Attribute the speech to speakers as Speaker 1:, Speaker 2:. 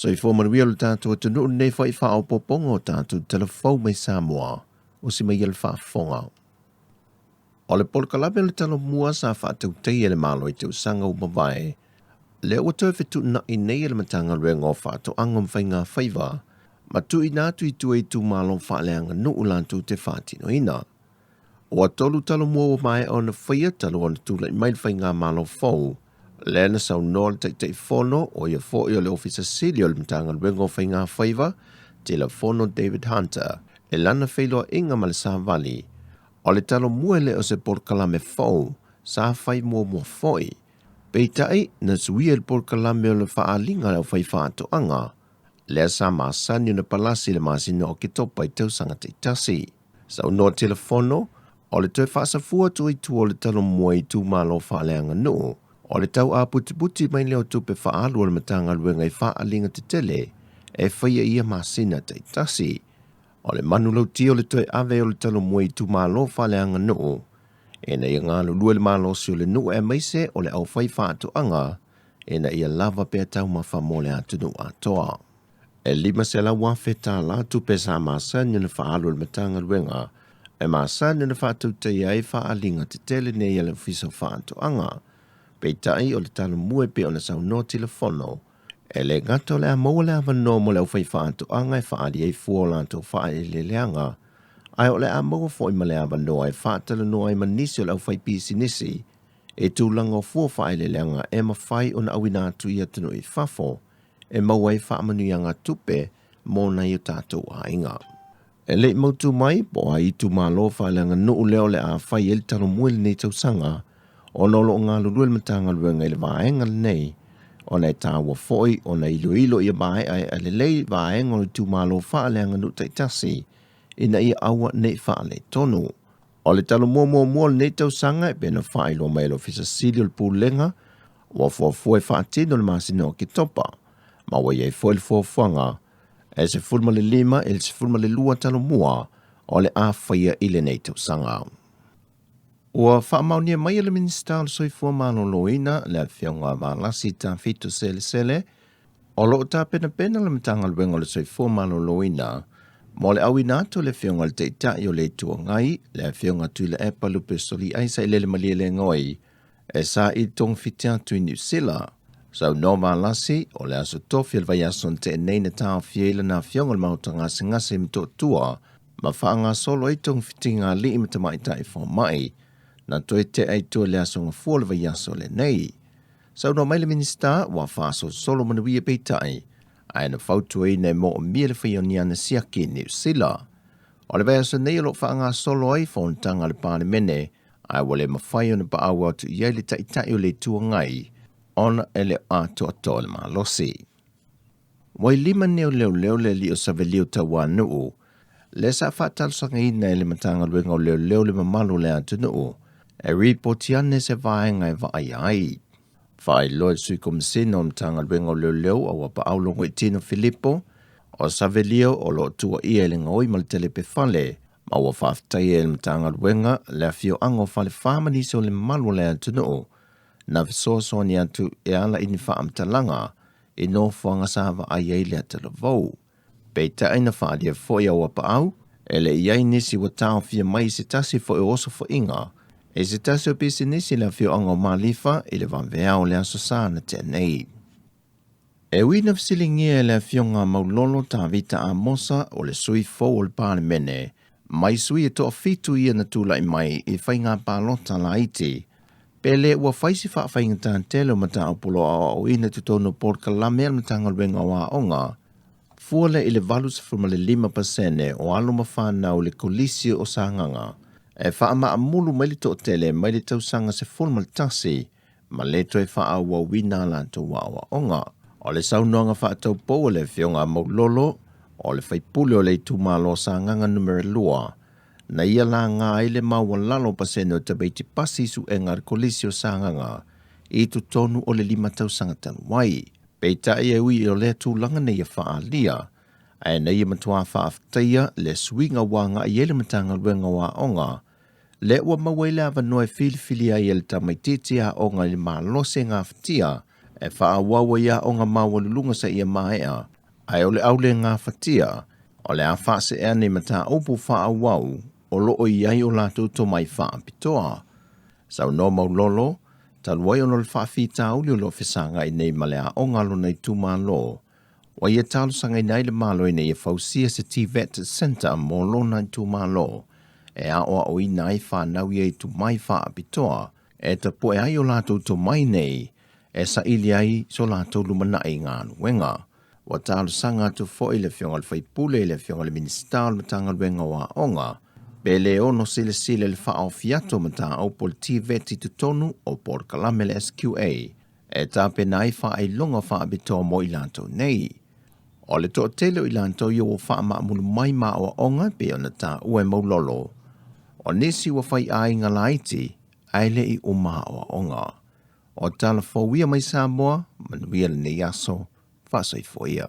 Speaker 1: Soifua manuia lo tatou atunuu lenei foi faaopoopoga o tatou talafou mai Samoa o si mai le faafofoga. O le polokalame o le Talomua sa faatautaia e le Malo i tausaga ua mavae, lea ua toe fetuunai nei e le Matagaluega o Faatoaga ma Faiga Faiva ma tuuina atu i tua i itumalo faaleaganuu latou te faatinoina. Ua tolu Talomua ua maea ona faia talu ona tulai mai le faigamalo fou, lea na saunoa le Taitaifono, o ia foi o le Ofisa Sili o le Matagaluega o Faiga Faiva, Tulafono David Hunter, i lana feiloaiga ma le Savali. O le Talomua e le o se polokalame fou, sa fai muamua foi. Peitai, na suia le polokalame o le faaaliga a le aufaifaatoaga, lea sa masani ona palasi i le masina o Oketopa i tausaga taitasi. Saunoa telefono, o le toe faasafua atu i tua o le Talomua i itumalo faaleaganuu, o le tau aputiputi mai lea o tupe faaalu a le Matagaluega i faaaliga tetele e faia i ia masina taitasi. O le manulauti o le toe ave o le Talomua i itumalo faaleaganuu, ina ia galulue le malosi o le nuu aemaise o le aufaifaatoaga ina ia lava pea taumafa mo le atunuu atoa. E $500,000 tupe sa masani ona faaalu e le Matagaluega e masani ona faatautaia ai faaaliga tetele nei a le Ofisa o Faatoaga. Peitai o le Talomua e pei ona saunoa Tilafono, e le gata o le a maua le avanoa mo le aufaifaatoaga e faaali ai fua o latou faaeleeleaga, ae o le a maua foi ma le avanoa e faatalanoa ai ma nisi o le aufaipisinisi i tulaga o fua faaeleeleaga e mafai ona auina atu i atunuu i fafo e maua ai faamanuiaga tupe mo nai o tatou aiga. E le i mautu mai po o a itumalo faaleaganuu lea o le a fai ai le Talomua i lenei tausaga, ona o lo o galulue le Matagaluega i le vaega lenei, ona e taua foi ona iloilo ia maeaea lelei vaega o itumalo faaleaganuu taitasi ina ia aua ne i faaletonu. O le Talomua muamua o lenei tausaga e pei ona faailoa mai e le Ofisa Sili o le Pulega, ua fuafua e faatino i le masina o Oketopa, ma ua i ai foi le fuafuaga e 15 i le 12 Talomua o le a faia i lenei tausaga. Ua faamaonia mai e le Minisita o le Soifua Maloloina, le Afioga Valasi Tafito Selesele, o lo o tapenapena le Matagaluega o le Soifua Maloloina mo le auina atu o le Afioga i le Taitai o le Itu Agai, le Afioga Tuilaepa Lupesoliai Sailele Malielegaoi, e saili togafiti atu i Niu Sila. Saunoa Valasi, o le aso tofi o le vaiaso na tea nei na taofia ai lana afioga i le Maota Gasegase i Motootua ma faagasolo ai togafitiga alii ma tamaitai fomai na toe tea i tua i le aso Gafua o le vaiaso lenei. Saunoa mai le Minisita, ua faasolosolo manuia peitai, ae na fautuaina e moomia le faia o ni ana siaki i Niu Sila. O le vaiaso nei o lo o faagasolo ai fonotaga a le Palemene, ae ua le mafai ona paau atu i ai le Taitai o le Itu Agai ona e le o atoatoa le malosi. Ua i lima nei o leoleo le alii o Savelio Tauanuu, lea sa faatalosagaina e le Matagaluega o Leoleo le mamalu o le atunuu e ripoti ane se vaega e vaaia ai. Faailoa e le Sui Komesina o le Matagaluega o Leoleo a ua paau Logoitino Filipo, o Savelio o lo o tuuaia i le gaoi ma le telepe fale, ma ua faafetaia e le Matagaluega le afioaga o Falefa ma nisi o le mamalu o le atunuu na fesoasoani atu e ala i ni faamatalaga i nofoaga sa vaai ai le atalavou. Peitai na faaalia foi a ua paau, e le i ai nisi ua taofia mai i se tasi foi o osofaiga i se tasi o pisinisi i le afioaga o Malifa i le vaveao o le Aso Sa na tea nei. E ui na fesiligia e le Afioga a Maulolo Tavita Amosa o le sui fou o le Palemene, mai sui e toafitu ia na tulai mai i faiga palota laiti, pe le ua fai se faafaigata tele o mataupu o lo o aoaoina i totonu o polokalame a le Matagaluega o Aoga, fua lea i le 85% o alo ma fanau i le Kolisi o Sagaga e faamaamulu mai le toatele mai le tausaga 11 ma le toe faaauauina a latou aoaoga. O le saunoaga faataupou a le Afioga a Maulolo, o le faipule o le itumalo o Sagaga Numera 2, na ia laga ai le maualalo o pasene o tamaiti pasi i suega a le Kolisi o Sagaga i totonu o le 5 tausaga talu ai. Peitai e ui o lea tulaga nei ia faaalia, ae na ia matua faafetaia le suiga ua agai ai le Matagaluega o Aoga, lea ua maua ai le avanoa e filifili ai e le tamaitiiti aoga i le malosi e gafatia e faaauau ai aoga maualuluga seia maea. Ae o le au le gafatia, o le a faasee ane i mataupu faaauau o lo o i ai o latou tomai faapitoa. Saunoa Maulolo, talu ai ona o le faafitauli o lo o fesagai nei ma le aoga a lona itumalo, ua ia talosagaina ai le Malo ina ia fausia se TVET Centre mo lona itumalo e aoaoina ai fanau ia i tomai faapitoa e tapue ai o latou tomai nei e saili ai so latou lumanai i galuega. Ua talosaga atu foi le Afioga i le Faipule i le Afioga i le Minisita o le Matagaluega o Aoga pe le ono silasila i le faaofi atu o mataupu o le TVET i totonu o polokalame a le SQA e tapena ai faailoga faapitoa mo i latou nei. O le toatele o i latou ia ua faamaamulu mai ma aoaoga e pei ona taua e Maulolo. O nisi ua fai aiga laiti ae le i uma aoaoga. O tala fou ia mai Samoa, manuia lenei aso, faasoifua ia.